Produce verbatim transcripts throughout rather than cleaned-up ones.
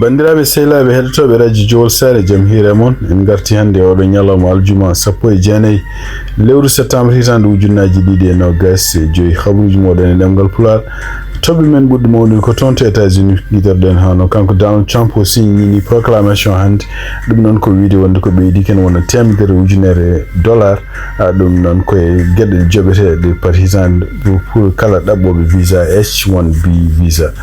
Banndiraaɓe sehilaaɓe heɗotooɓe radio Jowol Saare, jam hiire mon. En ngarti hannde e oɗo ñalawma aljuma sappo e jeenayi lewru septembre hitaande ujunnaaji ɗiɗi e noogas e joyi. Habaruuji mooɗon e ɗemngal Pulaar. Toɓɓe men ɓurɗe mawnude ko toon to États-Unis, giɗorɗen hono kanko Donald Trump o signini proclamation hannde. Ɗum noon ko wiyde wonde ko ɓeydi ken wona teemedere ujunere dollar. Ah, ɗum noon ko e geɗe joɓeteeɗe par hitaande pour, pour kala ɗaɓɓooɓe visa H one B visa.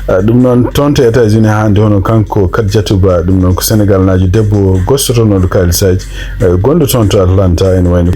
Ah, ɗum noon toon to États-Unis hannde hono kanko Kadijatou Ba, ɗum noon ko Senegal naajo debbo gostotonooɗo kaalisaaji, eh, gonɗo toon to Atlanta ene wayno.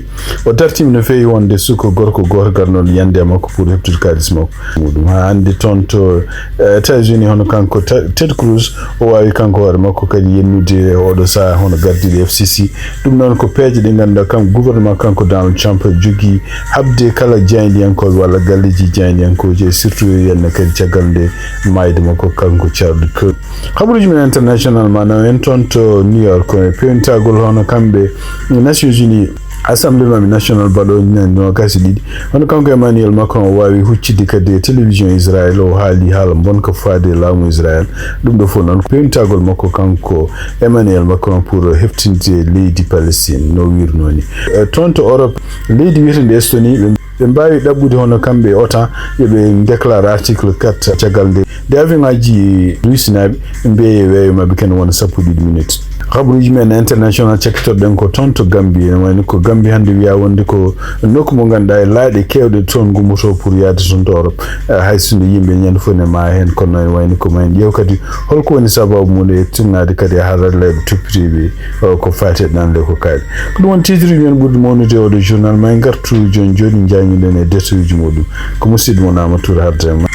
O dartiima no feewi wonde suka gorko gooto garnooɗo yande e makko pour heɓtude kaalis makko. Muɗum haa hannde toon to, eh, États-Unis hono kanko Ta-, Ted Cruz o waawi kanko hoore makko kadi yennude e oɗo sahaa hono gardiiɗo F C C. Ɗum noon ko peeje ɗe ngannduɗaa kam gouvernement kanko Donald Trump jogii haɓde kala jaayndiyankooɓe walla galleeji jaayndiyankooji e surtout yenna kadi caggal nde maayde makko kanko Charlie Kirk. Habaruuji men international ma naw en toon to New York e pewnitagol hono kamɓe Nations Unies. Assemblée maɓɓe national baɗo ñande noogas e ɗiɗi. Hono kanko Emmanuel Macron o waawi huccitde kadi e télévision Israël, o haali haala bonka faade e laamu Israël. Ɗum ɗo fof noon ko pewnitagol makko kanko Emmanuel Macron pour heftinde leydi Palestine no wirnoo ni. Eh, toon to Europe, leydi wiyetendi Estonie, ɓe, ɓe mbaawi ɗaɓɓude hono kamɓe OTAN yo ɓe déclare article quatre caggal nde, nde avion ngaji Rusinaaɓe mbeeye weeyo maɓɓe ken wona sappo e ɗiɗi minutes. Habaruuji men international cakkitorɗen ko toon to Gambie, ene wayno ko Gambie hannde wiya wonde ko nokku mo ngannduɗaa e laaɗe keewɗe toon ngummoto pour yahde toon to Europe. Eh, hay so nde yimɓe ñande fof ne maa heen, kono ene wayno ko ma en ƴeew kadi holko woni sababu mum e tuugnaade kadi e haralleeɓe toppitiiɓe, eh, ko faati e ɗanle ko kaali. Ko ɗum woni titre uji men ɓurɗi mawnude e oɗo journal. Ma en ngartu jooni jooni njaañuɗen e détail uji muɗum. Ko musidɗo mon Amadou Touré haalda e ma.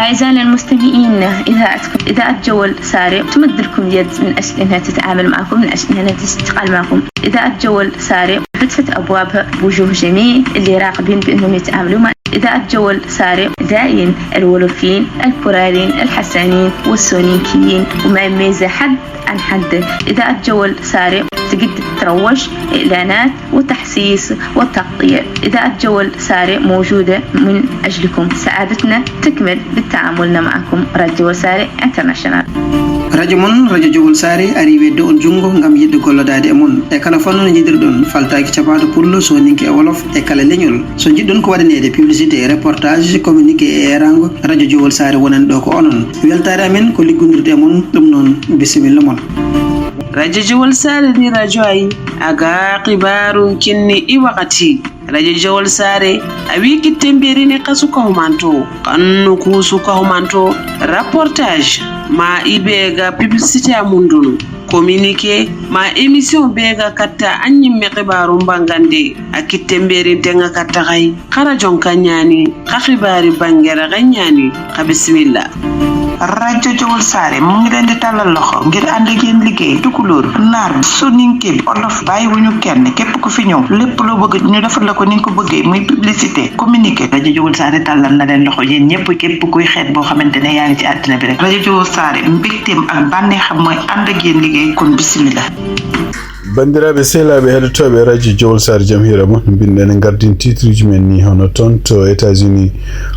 أعزائنا المستمعين، إذاعتكم إذاعة جول ساري تمدلكم اليد من أجل أنها تتعامل معكم، من أجل أنها تشتغل معكم. إذاعة جول ساري فتحت أبوابها بوجوه جميل اللي راغبين بأنهم يتعاملوا مع إذاعة جول ساري. داين الولوفيين، الكرالين، الحسانين والسونيكيين، وما يميز حد عن حد. إذاعة جول ساري تقد تروج إعلانات وتحسيس وتغطية. إذاعة جول ساري موجودة من أجلكم. سعادتنا تكمل بالتعامل معكم. راديو جول ساري انترناشونال. Radio mon, Radio Jowol Saare, ari weddo on junngo ngam yiɗde gollodaade e mon. E kala fannu no njiɗirɗon, faltaaki caɓaaɗo pullo, sooninke e wolof, e kala leñol. So njiɗɗon ko waɗaneede publicité, reportage, communiqué e eeraango, Radio Jowol Saare wonani ɗo ko onon. Weltaare amen ko liggondirde e mon, ɗum noon, bisimilla mon. Radio Jowol Saare ndi radio ayi, aga xibaaru kinni i wakati. Radio Jowol Saare, a wi kitte mberini kasu kahumanto, kannu kusu kahumanto, reportage, ma ibe ga publicité a mundunu, communiqué, ma émission be ga katta an yimme xibaaru mbangande, a kitte mberin tenga katta xay, xara jonka ñaani, xa xibaari bangere xa ñaani, xa bisimilla. Radio Jowol Saare mu ngi leen di tàllal loxo ngir ànd ak yéen liggéey. Tukulóor, naar, soninke, olof, bàyyiwuñu kenn. Képp ku fi ñëw, lépp loo bëgg ñu defal la ko ni nga ko bëggee, muy publicité, communiqué. Radio Jowol Saare tàllal na leen loxo yéen ñëpp, képp kuy xeet boo xamante ne yaa ngi ci àddina bi rek. Radio Jowol Saare, mbégteem ak bànneexam mooy ànd ak yéen liggéey, kon bisimilla. Banndiraaɓe sehilaaɓe heɗotooɓe radio Jowol Saare, jam hiira mon. Mbiɗen ene ngardin titre uji men ni, hono toon to États-Unis,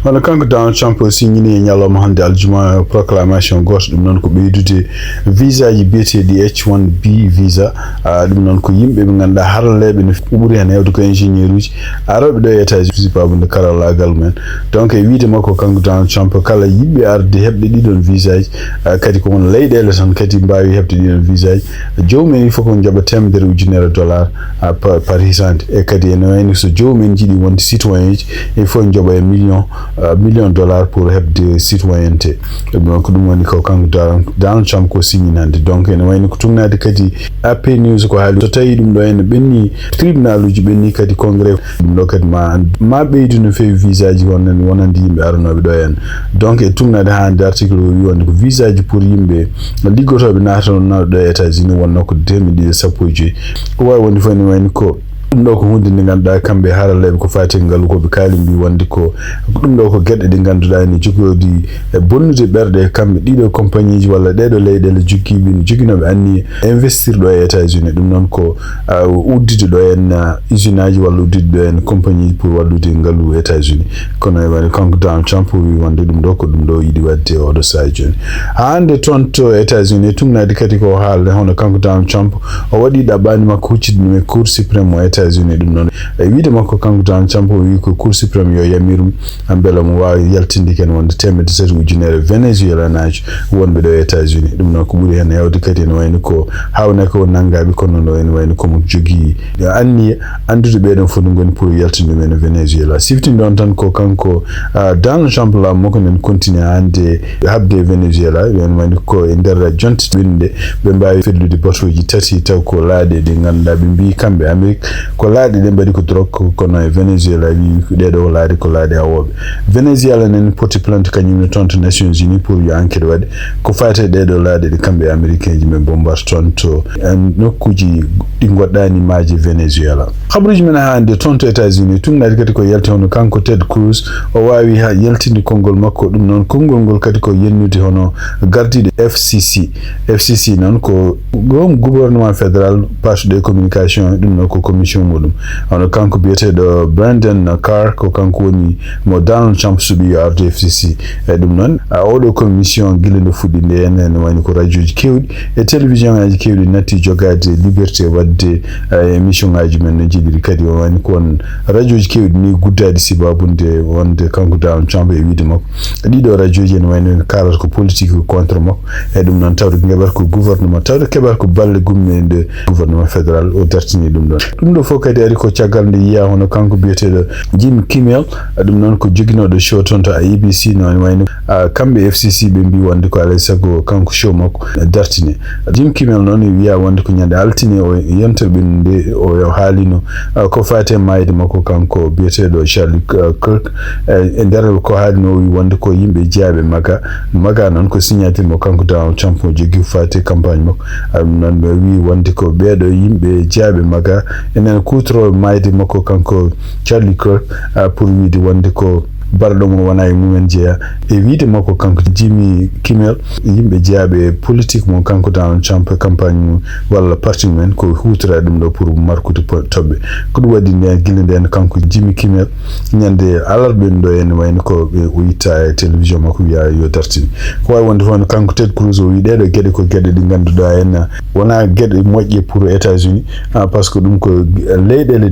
hono kanko Donald Trump o signini e ñalawma hannde aljuma proclamation gooto, ɗum noon ko ɓeydude visa ji biyeteeɗi H one B visa. Ah, ɗum noon ko yimɓe ɓe ngannduɗaa haralleeɓe no ɓuri heen heewde ko ingénieur uji arooɓe ɗo e États-Unis, baabunde karallaagal mumen. Donc e wiyde makko kanko Donald Trump, kala yiɗɓe arde heɓde ɗiɗon visa ji, ah, kadi ko won leyɗeele tan kadi mbaawi heɓde ɗiɗon visa ji. Joomum en il faut ko njoɓa teemedere ujunere dollar, ah, par, par hitaande. E kadi ene wayno so joomum en njiɗi wonde citoyen ji, il faut njoɓa e million, ah, million dollar pour heɓde citoyenneté. Ɗum noon ko ɗum woni ko kanko Donald, Donald Trump ko signini hannde. Donc ene wayno ko tugnaade kadi A P News ko haali. So tawii ɗum ɗo ene ɓenni, tribunal uji ɓenni kadi congrès. Ɗum ɗo kadi ma, ma ɓeydu no feewi visa ji wonande, wonande yimɓe aranooɓe ɗo en. Donc e tugnaade haa hannde article o wi wonde ko visa ji pour yimɓe liggotooɓe naatanoɗo ɗo e États-Unis wonnoo ko deux mille ɗiɗi e sappo e joyi. Ko waawi wonde fof ene wayno ko Ɗum ɗo ko huunde nde ngannduɗaa kamɓe haralleeɓe ko faati e ngalu ko ɓe kaali mbi wonde ko ɗum ɗo ko geɗe ɗe ngannduɗaa ene jogori e bonnude ɓerɗe kamɓe ɗiɗo compagnieji walla ɗeɗo leyɗeele joggiiɓe no joginooɓe anniye investir ɗo e États-Unis. Ɗum noon ko ah, uddide ɗo en ah, usine aji walla uddide ɗo en compagnieji pour wallude ngalu États-Unis. Kono e wano kanko Donald Trump wi wonde ɗum ɗo ko ɗum ɗo yiɗi wadde oɗo saha jooni. Haa hannde toon to États-Unis e tugnaade kadi ko haalde hono kanko Donald Trump o waɗi ɗaɓɓaani makko huccitde ɗum e Cour suprême mo États-Unis. Ɗum noon e wiide makko kanko Donald Trump o wi ko Cour suprême yo yamirum mbela mo waawi yaltinde ken wonde teemedde tati ujunere Venezuelanaajo wonɓe ɗo e États-Unis. Ɗum noon ko ɓuri heen heewde kadi ene wayno ko haawnaka o nanngaaɓe kono ɗo ene wayno komo jogii anniya anndude ɓeeɗon fof ɗum ngoni pour yaltinde ɗum en Venezuela. Siftin ɗoon tan ko kanko ah, Donald Trump laamu makko nen continue hannde haɓde e Venezuela. Ɓen woni ko e nder jonte ɓennuɗe ɓe mbaawi fellude batooji tati taw ko laaɗe ɗe ngannduɗaa ɓe mbii kamɓe Amérique ko laaɗe ɗe mbaɗi ko drogue kono e Venezuela wi ɗeɗo laaɗe ko laaɗe awooɓe. Venezuela nen poti plainte kañum ne toon to Nations Unies pour yo enquête waɗe ko faati e ɗeɗo laaɗe ɗe kamɓe américain ji ɓe mbombata toon to eh, nokkuuji ɗi goɗɗaani maaje Venezuela. Habaruuji men haa hannde toon to États-Unis tugnaade kadi ko yalti hono kanko Ted Cruz o waawi haa yaltinde konngol makko. Ɗum noon konngol ngol kadi ko yennude hono gardiiɗo F C C. F C C noon ko ɗum gouvernement fédéral parti de communication ɗum noon ko commission muɗum. Hono kanko biyeteeɗo Brandon Carr ko kanko woni mo Donald Trump suɓi yo ardu F C C. E ɗum noon a oɗo commission gila nde fuɗɗi nde en ene wayno ko radioji kewɗi e télévision ngaji kewɗi natti jogaade liberté wadde eh, émission ngaji men no jiɗiri kadi o wayno ko won radioji kewɗi ni guddaɗi sibabude wonde kanko Donald Trump e wiide makko ɗiɗo radioji ene wayno en kaalata ko politique contre makko e ɗum noon tawde keɓata ko gouvernement tawde keɓata ko balle gumme nde gouvernement fédéral o dartini ɗum ɗon. Ɗum ɗo fof kadi ari ko caggal nde yiya hono kanko biyeteɗo Jim Kimmel ɗum noon ko joginooɗo show toon to A B C no wayno ah, kamɓe F C C ɓe mbi wonde ko alay sago kanko show makko dartine. Jim Kimmel noon e wiya wonde ko ñande altine o yontere ɓennude o haalino ah, ko faati e maayde makko kanko biyeteɗo Charlie ah, Kirk eh, e nder ko haalino o wi wonde ko yimɓe jeyaɓe maga maga noon ko signature mo kanko Donald Trump o joggi faati e campagne makko. Ah, ɗum noon ɓe wi wonde ko ɓeeɗo yimɓe jeyaɓe maga enen kuutorooɓe maayde makko kanko Charlie Kirk ah, pour wiide wonde ko barɗo mo wona e mumen jeeya e wiide makko kanko Jimmy Kimmel yimɓe jeyaɓe politique mo kanko Donald Trump e campagne mum walla parti mumen ko hutora ɗum ɗo pour markude toɓɓe. Ko ɗum waɗi nden gila nden kanko Jimmy Kimmel ñande alarba ɗo en wayno ko ɓe o yitta e télévision makko wiya yo dartine ko wawi wonde fof kanko Ted Cruz o wi ɗeɗo gueɗe ko gueɗe ɗe ganduɗa en wona gueɗe moƴƴe pour États-Unis ah, par ce que ɗum ko leyɗele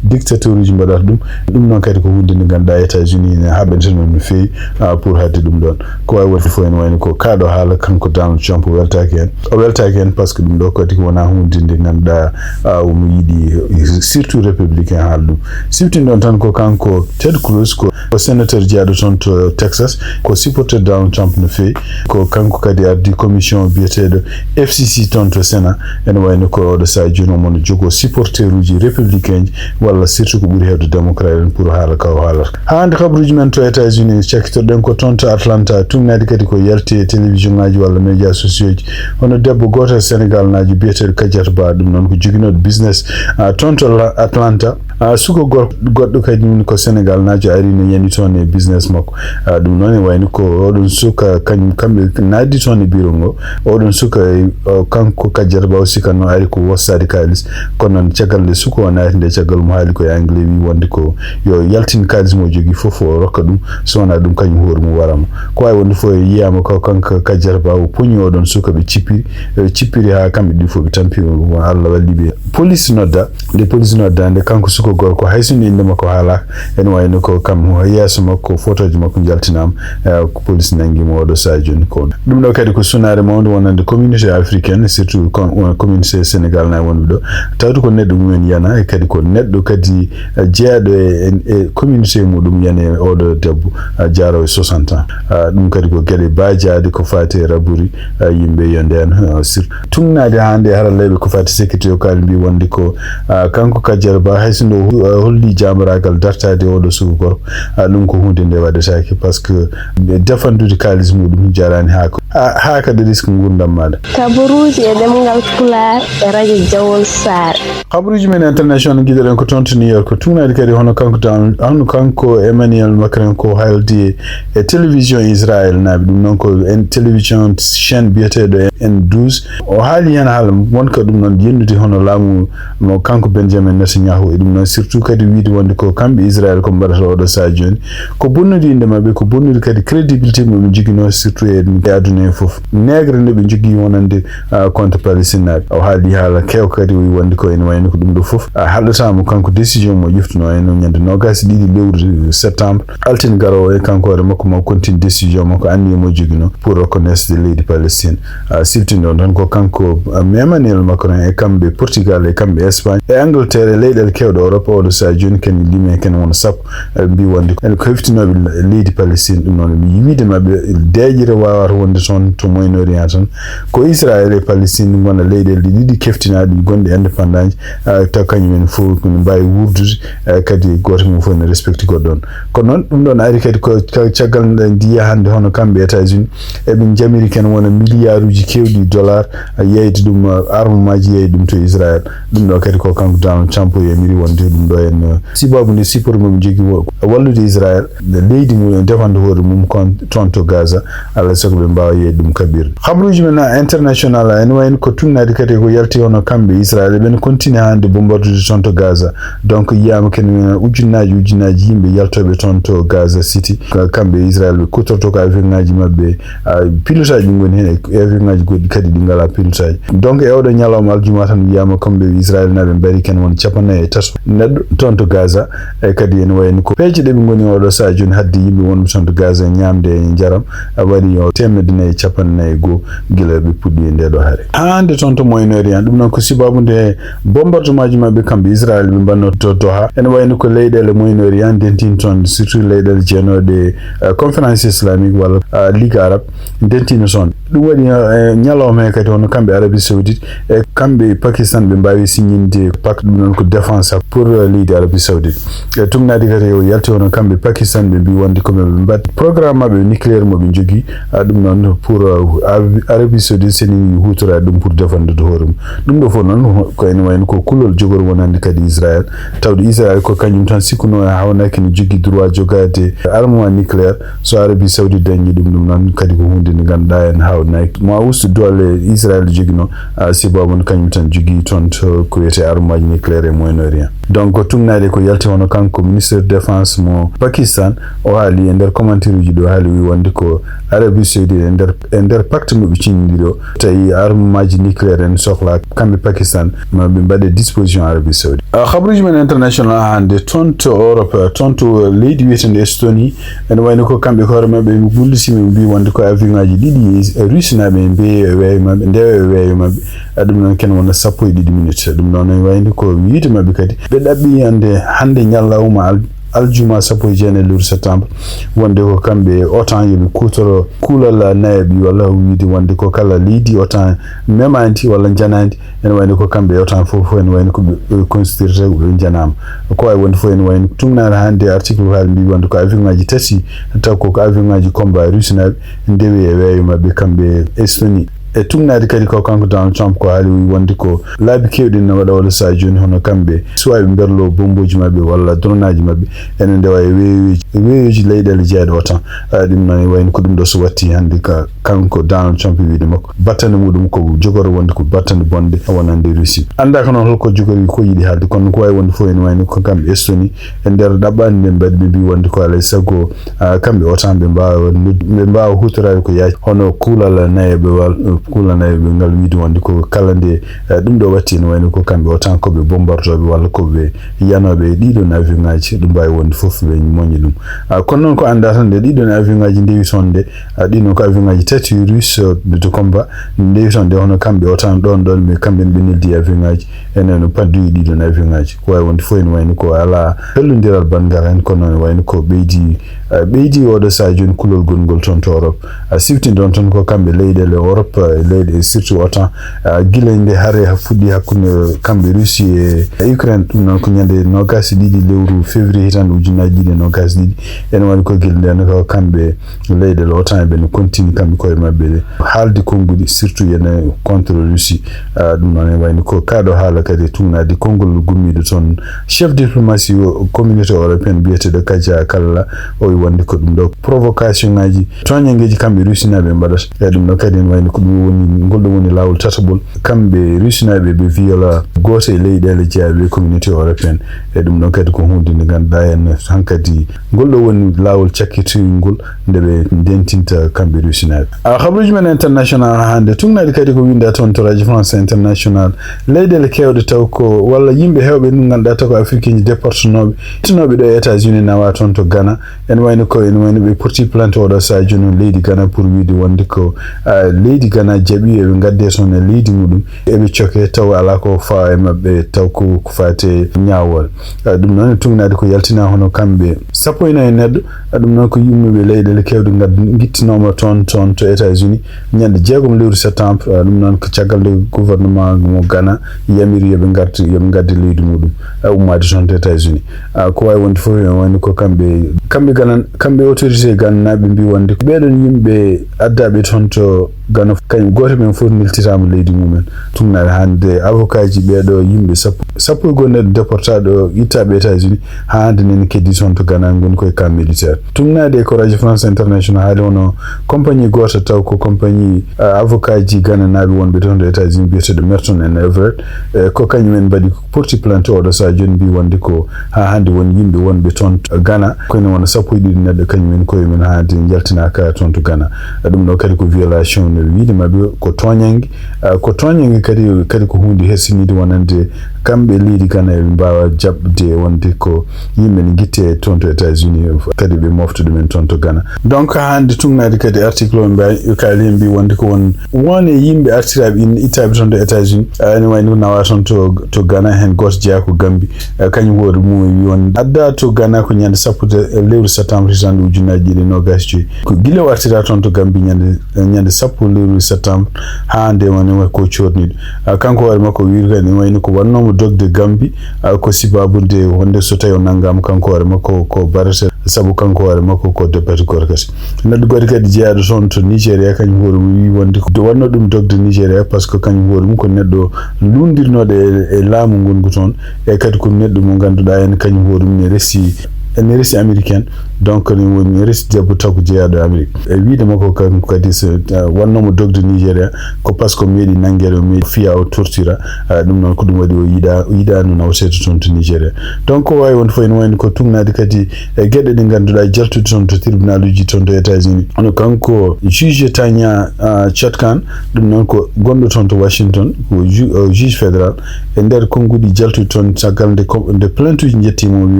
dictateur uji mbaɗata ɗum. Ɗum noon kadi ko hunde nde ganduɗa États-Unis ne haɓɓanta noon no feewi ah, pour hadde ɗum ɗon ko wawi wonde fof ene wayno ko kaɗo haala kanko Donald Trump o weltaki hen o weltaki hen par ce que ɗum ɗo kadi ko wona hunde nde ganduɗa ah, omo yiɗi surtout républicain haala ɗum. Siftin ɗon tan ko kanko Ted Cruz ko sénateur jeyaɗo toon to Texas ko supporter Donald Trump no feewi. Ko kanko kadi ardi commission biyeteɗo F C C toon to Sénat ene wayno ko oɗo saha jooni omo jogo supporter uji républicain ji walla surtout ko ɓuri hewde démocrate en pour haala ka o haalata. Haa hannde kabaruuji men to États-Unis cakkitorɗen ko toon to Atlanta tugnaade kadi ko yalti e télévision ngaji walla média sociaux ji hono debbo gooto e Sénégal naajo biyeteeɗo Kadiata Ba ɗum noon ko joginooɗo business ah, toon to Atlanta. Ah, suka gor- goɗɗo kadi min ko Sénégal naajo ari no yani toon e business makko. Ah, ɗum noon e wayno ko oɗon suka kañum kamɓe naatdi toon e bureau ngo oɗon suka eh, kanko Kadiata Ba o sikanno ari ko wossade kaalis kono noon caggal nde suka o naati nde caggal mo haali koye anglais wi wonde ko yo yaltin kaalis mo jogui fof o rokka ɗum so wona ɗum kañum hoore mum warama ko wawi wonde fof e yiyama ko kanko Kadiata Ba o poñi oɗon suka ɓe cippiri ɓe cippiri ha kamɓe ɗi fof ɓe tampi Allah walli ɓe police nodda nde police nodda nde kanko suka gorko hay sinno inde makko haalaka ene wayno ko kam yeeso makko photoji makko jaltinama eh, ko police nanguimo oɗo saha joni ko ɗum ɗo kadi ko sunare mawde wonande communauté africaine surtout communauté sénégal na wonɓe ɗo tawde ko neɗɗo mumen yana e kadi ko neɗɗo kadi eh, jeeyaɗo e, e communauté muɗum yana e oɗo debbo eh, jaarowo e soixante ans eh, ɗum kadi ko gueɗe bajade ko fati e raburi eh, yimɓe yo nden eh, surtout Tunnade haa nde haralleeɓe ko fati sécurité o kaali mbi wonde ko ah, kanko Kadiata Ba hay so nde holli jaambaraagal dartaade oɗo suka gorko ah, ɗum ko huunde nde waɗetaake par ce que defandude kaalis muɗum jaraani haa ko haa kadi risque nguurndam maaɗa. Kabaruuji e ɗemngal Pulaar e radio Jawol Saare. Kabaruuji men international ngiɗoɗen ko toon to New York, ko tuunaade kadi hono kanko Donald, hono kanko Emmanuel Macron ko haaldi e télévision Israël naaɓe, ɗum noon ko en télévision chaîne biyeteeɗo en douze. O haali heen haala wonka ɗum noon yennude hono laamu mo kanko Benjamin Netanyahu e ɗum noon surtout kadi wiide wonde ko kamɓe Israël ko mbaɗata oɗo sahaa jooni. Ko bonnude innde maɓɓe, ko bonnude kadi crédibilité mo ɓe njoginoo surtout e aduna he fof. Neegre nde ɓe njogii wonande, ah, contre Palestine naaɓe. O haali haala keewka kadi o wi wonde ko ene wayno ko ɗum ɗo fof, ah, haɗataamo kanko décision mo ƴeftunoo en ñande noogaas e ɗiɗi lewru septembre. Altine garoowo e kanko hoore makko ma continue décision makko anniye mo joginoo pour reconnaissance de leydi Palestine. Ah, siltinɗon tan ko kanko, ah, Emmanuel Macron e kamɓe Portugal e kamɓe Espagne e Angleterre e leyɗeele keewɗe Europe oɗo sahaa jooni ken limi ken wona sappo. Eh, mbi wonde ko heftinooɓe leydi Palestine, ɗum noon mi yiwiide maɓɓe deeƴre waawata wonde toon to Moyen Orient tan. Ko Israël e Palestine ngona leyɗeele ɗe ɗiɗi keftinaaɗe gonɗe indépendant, ah, taw kañum en fof ne mbaawi wuurdude, eh, kadi gooto mum fof ne respecte goɗɗo on. Kono noon ɗum ɗoon ari kadi ko ka-, caggal nde ndiya hannde hono kamɓe États-Unis eɓe njamiri ken wona milliarduuji keewɗi dollar, ah, yeyde ɗum, ah, armemaaji yeyde ɗum to Israël. Ɗum ɗo kadi ko kanko Donald Trump o yamiri wonde ɗum ɗo en, eh, sibabu nde sipori mo ɓe njogii wo-, wallude Israël, leydi mum en defande hoore mum kon toon to Gaza, alaa e sago ɓe mbaawa yeeyde ɗum kaɓirɗe. Habruuji men international, ene wayno ko tuugnaade kadi ko yalti hono kamɓe Israël, ɓen continue hannde bombardude toon to Gaza. Donc, yiyaama kene men ujunnaaji, ujunnaaji yimɓe yaltooɓe toon to Gaza City. Ka-, kamɓe Israël ɓe kuutorto ko avion ŋaaji maɓɓe, ah, pilotage ɗi ngoni heen, e avion ŋaaji goɗɗi kadi ɗi ngalaa pilotage. Donc, e oɗo ñalawma aljuma tan wiyaama kamɓe Israël naaɓe mbari ken won capanɗe nayi e tato neɗɗo toon to Gaza. E kadi ene wayno ko peeje ɗe ɓe ngoni oɗo sahaa jooni hadde yimɓe wonɓe toon to Gaza ñaamde e njaram, a waɗi o teemedde nayi e capanɗe nayi e goo gila ɓe puɗɗi e nde ɗo hare. Haa hannde toon to Moyen Orient, ɗum noon ko sibabu nde bombardemaaji maɓɓe kamɓe Israël ɓe mbanno to Doha. Ene wayno ko leyɗeele Moyen Orient ndentin toon, surtout leyɗeele jeenooɗe, eh, conférence islamique walla, ah, Ligue arabe. Ndentii no soon. Ɗum waɗi, eh, ñalawma he kadi hono kamɓe Arabie Saoudite e kamɓe Pakistan ɓe mbaawi signinde pacte ɗum noon ko défense pour, eh, leydi Arabie Saoudite. E tuugnaade kadi o yalti hono kamɓe Pakistan ɓe mbi wonde ko ɓe mbaɗ programme maɓɓe nucléaire mo ɓe njogii, ah, ɗum noon pour, eh, Arabie, Arabie Saoudite seni huutoraade ɗum pour défendre hoore mum. Ɗum ɗo fof noon ko ene wayno ko kulol jogor wonande kadi Israël. Tawde Israël ko kañum tan sikkunoo e hawnaaki ne jogii droit jogaade armement nucléaire. So Arabie Saoudite dañi ɗum, ɗum noon kadi ko huunde nde ngannduɗaa en hawnaaki. Mo a ustu doole Israël joginoo, ah, sibabu no kañum tan jogii toon to ko wiyetee armement nucléaire e Moyen Orient. Donc, ko tuugnaade ko yalti hono kanko ministre de défense mo Pakistan, o haali e nder commentaire uji ɗo, haali wi wonde ko Arabie Saoudite e nder, e nder pacte mo ɓe ciñndiri o, tawi armement nucléaire en sohla kamɓe Pakistan, ma ɓe mbaɗe disposition Arabie Saoudite. Ah, habruuji men international hannde, toon to Europe, toon to leydi wiyeteende Estonie, ene wayno ko kamɓe ko hoore maɓɓe ɓe gulliti, ɓe mbi wonde ko avion ŋaaji ɗiɗi Russe naaɓe ɓe mbeeyi e weeyo maɓɓe, ndewa e weeyo maɓɓe. Ah, ɗum noon ken wona sappo e ɗiɗi minutes. Ɗum noon ene wayno ko wiide maɓɓe kadi ɓe ɗaɓɓi hannde, hannde ñalawma al-, aljuma sappo e jeenayi lewru septembre, wonde ko kamɓe OTAN yo ɓe kuutoro kuulal nayaɓi, walla wiide wonde ko kala leydi OTAN memaandi walla njanaandi, ene wayno ko kamɓe OTAN fof, fof ene wayno ko ɓe, ɓe considéré ko ɓe njanaama. Ko wawi wonde fof ene wayno tuugnaade hannde article haali mbi wonde ko avion ŋaaji tati, taw ko, ko avion ŋaaji combat Russe naaɓe ndewi e weeyo maɓɓe kamɓe Estonie. E tuugnaade kadi ko kanko Donald Trump ko haali, o wi wonde ko laabi keewɗi ne waɗa oɗo sahaa jooni, hono kamɓe suwaaɓe mberlo bombooji maɓɓe walla dronaaji maɓɓe ene ndewa e weeyoji, e weeyoji leyɗeele jeyaaɗe OTAN. Ah, ɗum noon e wayno ko ɗum ɗo so watti hannde ka, kanko Donald Trump e wiide makko battane muɗum ko jogoro wonde ko battane bonde wonande Russie. Anndaa ko noon holko jogori ko yiɗi haalde, kono ko wawi wonde fof ene wayno ko kamɓe Estonie e nder ɗaɓɓaande nde mbaɗi, ɓe mbi wonde ko alay sago, ah, kamɓe OTAN ɓe mbaawa, ɓe mbaawa huutoraade ko yaaji hono kuulal nayeɓe wal-, kuulal nayeɓe ngal, wiide wonde ko kala nde, eh, ɗum ɗo watti ene wayno ko kamɓe OTAN ko ɓe bombardooɓe walla ko ɓe yanooɓe e ɗiɗon avion ŋaaji, ɗum mbaawi wonde fof ɓe moñi ɗum. Ah, kono noon ko anndaa tan nde ɗiɗon avion ŋaaji ndewi toon nde, ah, ɗiɗon ko avion ŋaaji tati Russe de combat ndewi toon nde, hono kamɓe OTAN ɗon ɗon ɓe kamɓe ɓe neldi avion ŋaaji. Enen no paddoyi ɗiɗon avion ŋaaji. Ko wawi wonde fof ene wayno ko alaa pellodiral banngal heen, kono ene wayno ko ɓeydi, eh, ɓeydi oɗo sahaa jooni kulol gongol toon to Europe. A sifti ɗon tan ko kamɓe leyɗeele Europe, eh, leyɗe, surtout OTAN. Ah, gila nde hare ha fuɗɗi hakkunde kamɓe Russie e Ukraine, ɗum noon ko ñande noogaas e ɗiɗi lewru février hitaande ujunnaji ɗiɗi e noogaas e ɗiɗi. Ene waɗi ko gila nden ko kamɓe leyɗe OTAN ɓe no continue kamɓe koye maɓɓe ɗe haalde konnguɗi, surtout ene contre Russie. Ah, ɗum noon ene wayni ko kaɗo haala kadi e tugnaade konngol gummiiɗo toon chef diplomatie o communauté européenne biyeteeɗo Kaja Kallas, o wi wonde ko ɗum ɗo provocation ngaji, tooñanngeeji kamɓe Russie naaɓe mbaɗata. E ɗum ɗo kadi ene wayni ko ɗum woni, ngol ɗo woni laawol tataɓol. Kamɓe Russie naaɓe ɓe viola gooto e leyɗeele jeeaɓe e communauté européenne. E ɗum ɗon kadi ko huunde nde ngannduɗaa en hankadi ngol ɗo woni laawol cakkitoyngol nde ɓe ndentinta kamɓe Russie naaɓe. A, habaruuji men international hannde tugnaɗi kadi ko winda toon to Radio France International. Leyɗeele keewɗe taw ko, walla yimɓe heewɓe ɗum ngannduɗaa taw ko africain ji déportenooɓe, ittanooɓe ɗo e États-Unis nawa toon to Ghana. Ene wayno ko, ene wayno ɓe porti plainte oɗo sadio noon leydi Ghana pour wiide wonde ko, ah, leydi Ghana jaɓi eɓe ngadde toon e leydi muɗum, eɓe coke taw ala ko fawa e maɓɓe taw ko, ko fate ñaawol. Ah, ɗum noon e tugnaade ko yaltina hono kamɓe sappo e nayi neɗɗo. Ah, ɗum noon ko yimɓe leyɗeele kewɗe ngad-, gittinooma toon, toon to États-Unis ñande jeegom lewru septembre. Ah, ɗum noon ko caggal nde gouvernement mo Ghana yamiri yoɓe ngartu, yoɓe ngadde leydi muɗum, ah, ummaade toon to États-Unis. Ah, ko wawi wonde fof ene wayno ko kamɓe, kamɓe Ghana, kamɓe autorité Ghana naaɓe mbi wonde ko ɓeɗon yimɓe addaɓe toon to Ghana, kañum goto men fof neltirama leydi mumen. Tugnaade hande avocat ji ɓeɗo yimɓe sappo, sappo e goho neɗɗo déportaɗo ittaɓe États-Unis, ha hande nene keddi toon to Ghana ngoni koye camp militaire. Tugnaade ko Radio France International haali hono compagnie goto taw ko compagnie, ah, avocat ji Ghana naaɓe wonɓe toon to États-Unis biyeteɗo Merton and Everett, eh, ko kañum en mbaɗi porti plainte oɗo sadio, mbi wonde ko ha hande won yimɓe wonɓe toon to Ghana, kono wona sappo e ɗiɗi neɗɗo kañum en koye men ha hande jaltinaka toon to Ghana. Ɗum ɗo kadi ko violation no wiide maɓɓe ko tooñange. Ah, ko tooñange kadi, kadi ko hunde hersinide wonande kamɓe leydi Ghana eɓe mbawa jaɓde wonde ko yimɓe ne guitte toon to États-Unis kadi ɓe mofta ɗumen toon to Ghana. Donc ha hande tugnaade kadi article o mbawi kaali mbi wonde ko won won e yimɓe artiraaɓe in ittaaɓe toon to États-Unis, ah, ene wayno nawa toon to, to Ghana, heen gooto jeyaa ko Gambie. Ah, kañum hoore mum e wi on adda to Ghana ko ñande sappo de lewru septembre hitaande ujunnaaji ɗiɗi e noogaas e joy. Ko gila o artira toon to Gambie ñande, ñande sappo lewru septembre haa nde woni wa ko coorniiɗo. Ah, kanko hoore makko wiiri kadi ene wayno ko wannoomo dogde Gambie, ah, ko sibaabu nde wonde so tawi o nanngaama kanko hoore makko ko barete sabu kanko hoore makko ko debati gorkati. Neɗɗo goto kadi jeyaaɗo toon to Nigeria, kañum hoore mum wi wonde ko wonno ɗum dogde Nigeria, par ce que kañum hoore mum ko neɗɗo lundirnoɗo e, e laamu ngongu toon, e kadi ko neɗɗo mo ngannduɗaa en kañum hoore mum ne resi, ne resi américaine, donc ne woni ne resi debbo taw ko jeyaaɗo Amérique. E wiide makko kanko kadi so, uh, wannoomo dogde Nigeria, ko par ce que o meeɗi nanngeede, o meeɗi fiya, o tortira, uh, ɗum noon ko ɗum waɗi o yiɗa, o yiɗa no nawteede toon to Nigeria. Donc ko wawi wonde fof ene wayno ko tugnaade kadi e geɗe ɗe ngannduɗaa jaltude toon to tribunal uji toon to États-Unis. Hono kanko juge Tanya, ah, Chutkan, ɗum noon ko gonɗo toon to Washington, ko ju-, o juge fédéral. E nder konnguɗi jaltuɗi toon caggal nde ko, nde plainte uji njettiima o wi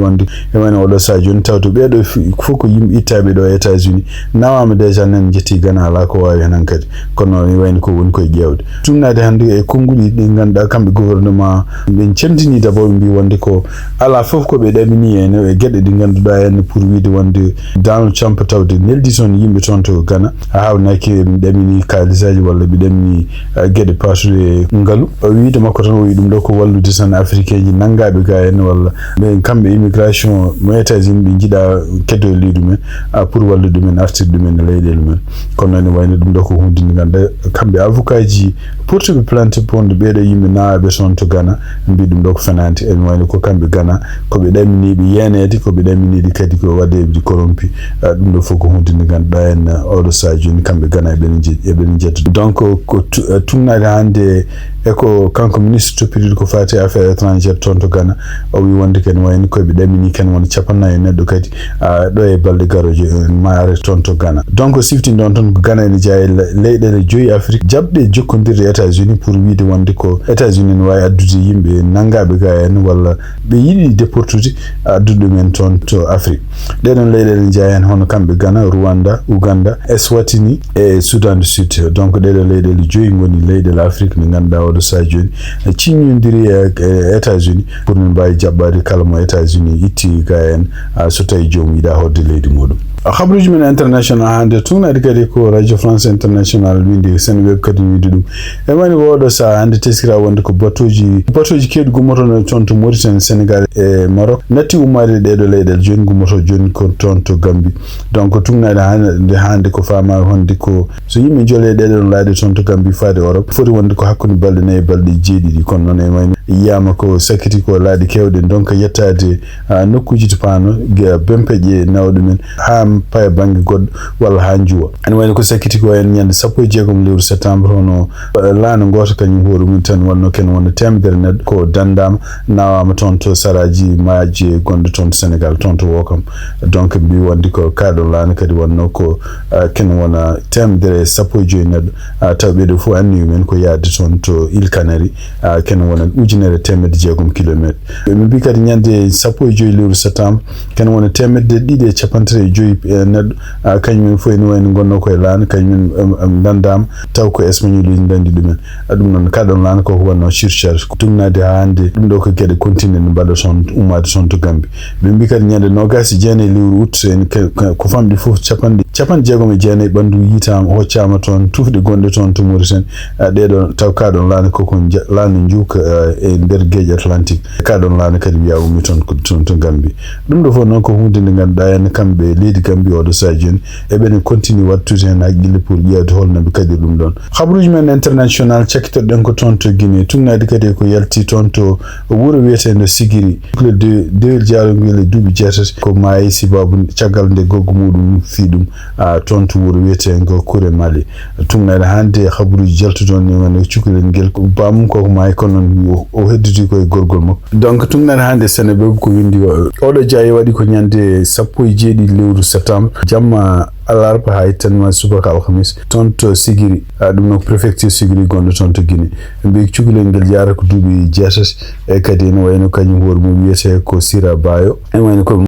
wonde e wayno oɗo saha jooni tawde ɓeeɗo f-, fof ko yimɓe ittaaɓe ɗo e États-Unis, nawama déjà nen jetti Ghana ala ko wawi hen hankadi. Kono e wayno ko woni koye ƴeewde. Tugnaade hannde e konnguɗi ɗi ngannduɗaa kamɓe gouvernement ɓe cemtini d'abord ɓe mbi wonde ko ala fof ko ɓe ɗamini e no e geɗe ɗi ngannduɗaa en pour wiide wonde Donald Trump tawde neldi toon yimɓe toon to Ghana a hawnaki ɓe ɗamini kaalisaji walla ɓe ɗamini, eh, geɗe patuɗe ngalu. O wiide makko tan o wi ɗum ɗo ko wallude tan africain ji nanngaɓe ga en walla ɓe kamɓe immigration mo États-Unis ɓe jiiɗa keddo e leydi men, ah, pour wallude ɗumen artirde ɗumen e leyɗele men. Kono ene wayno ɗum ɗo ko hunde nde ngannduɗaa kamɓe avocat ji portuɓe plainte pour ɓeeɗo yimɓe nawaɓe toon to Ghana mbi ɗum ɗo ko fenaande. Ene wayno ko kamɓe Ghana ko ɓe ɗaminiiɓe yeeneede, ko ɓe ɗaminiiɓe kadi ko waɗeeɓe corrompu. Ah, ɗum ɗo fof ko hunde nde ngannduɗaa en, ah, oɗo saha jooni kamɓe Ghana eɓene je-, eɓene njedda. Donc ko tu-, ah, tugnaade hannde e ko kanko ministre toppitiiɗo ko faati e affaire étrangère toon to Ghana, o wi wonde ken wayno koye ɓe ɗamini ken wona capannayi e neɗɗo kadi, ah, ɗo e balɗe garooje, eh, maare toon to Ghana. Donc sifti ɗon tan ko Ghana ene jeyaa e le-, leyɗeele joyi Afrique jaɓɗe jokkondirde États-Unis pour wiide wonde ko États-Unis ne wawi addude yimɓe nanngaɓe ga en walla ɓe yiɗi déportude addude ɗumen toon to Afrique. Ɗeɗon leyɗeele jeyaa heen hono kamɓe Ghana, Rwanda, Uganda, Eswatini e Soudan du Sud. Donc ɗeɗo leyɗeele joyi ngoni leyɗeele Afrique ɗe ngannduɗaa oɗo saha jooni e ciññodiri e, e États-Unis pour min mbawi jaɓɓade kala mo États-Unis itti ga en, ah, so tawi joomum yiɗa hoɗde leydi muɗum. Habaruuji men international hannde, tugnaade kadi ko Radio France International, windi Seneweb kadi windi ɗum. E woni ko oɗo sahaa hannde teskira wonde ko batuuji, batuuji keewɗi gummotono toon to Mauritanie, Sénégal e Maroc, natti ummaade ɗeeɗo leyɗeele jooni, gummoto jooni ko toon to Gambie. Donc, tugnaade hannde, hannde ko faama honde ko so yimɓe njole ɗeeɗo laaɗe toon to Gambie faade Europe, foti wonde ko hakkunde balɗe nayi e balɗe jeeɗiɗi. Kono noon e wayno yiyaama ko sakkiti ko laaɗe keewɗe, donc yettaade, ah, nokkuuji to paano, ge-, bempeƴe nawa ɗumen, haa paya bannge goɗɗo walla haa njuwa. Ene wayno ko sakkiti ko en ñande sappo e jeegom lewru septembre, hono, eh, laana ngoota kañum hoore mum tan wonno ken wona teemedere neɗɗo ko dandaama, nawaama toon to saraaji maaje gonɗo toon to Sénégal, toon to Wokam. Donc, mbi wonde ko kaɗo laana kadi wonno ko, eh, ken wona teemedere e sappo e joyi neɗɗo, ah, taw ɓeɗo fof anniyu men ko yaade toon to Île Canaries, ah, ken wona ujunere e teemedde jeegom kilometre. Ɓe mbi kadi ñande sappo e joyi lewru septembre, ken wona teemedde ɗiɗi e capanɗe tati e joyi, eh, neɗɗo, ah, kañum en fof ene wayno gonno koye laana, kañum en, em, em, ndandaama, taw ko Espagnol uji ndandi ɗumen. Ah, ɗum noon, kaɗon laana koko wonno surcharge, ko tugnaade haa hannde. Ɗum ɗo ko geɗe continue ɗe mbaɗa toon, ummaade toon to Gambie. Ɓe mbi kadi ñande noogaas e jeenayi lewru août, en ke-, ke-, ko famɗi fof capanɗe, capanɗe jeegom e jeenayi ɓanndu yitaama, hoccaama toon, tufɗe gonɗe toon to Mauritanie. Ah, ɗeɗo taw kaɗon laana koko nja-, laana njuuka, ah, e nder geeƴe Atlantique. Kaɗon laana kadi wiya ummi toon ko toon to Gambie. Ɗum ɗo fof noon ko huunde nde ngannduɗaa en kamɓe leydi Gambie oɗo sahaa jooni, eɓene continue wattude heen haqqille pour ƴeewde hol no ɓe kaɗir ɗum ɗoon. Habaruuji men international cakkitoɗen ko toon to Guinée, tugnaade kadi ko yalti toon to wuro wiyeteendo Sigiri. Le de-, dewel jaarungel e duuɓi jeetati ko maayi sababu caggal nde gorko muɗum fii ɗum, ah, toon to wuro wiyeteego Kure Mali. Tugnaade hannde habaruuji jaltuɗon ni wano cukalel ngel ko baamum koko maayi kono noon o, o hedditi koye gorgol makko. Donc, tugnaade hannde Seneweb ko windi o, oɗo jaayi waɗi ko ñande sappo e jeeɗiɗi lewru septembre, jamma alarba haa yettanma subaka alhamis, toon to Sigiri, a, ɗum noon ko préfecture Sigiri gonɗo toon to Guinée. Ɓe mbi cukalel ngel jaarata ko duuɓi jeetati, e kadi ene wayno kañum hoore mum wiyetee ko Sira Bayo. Ene wayno ko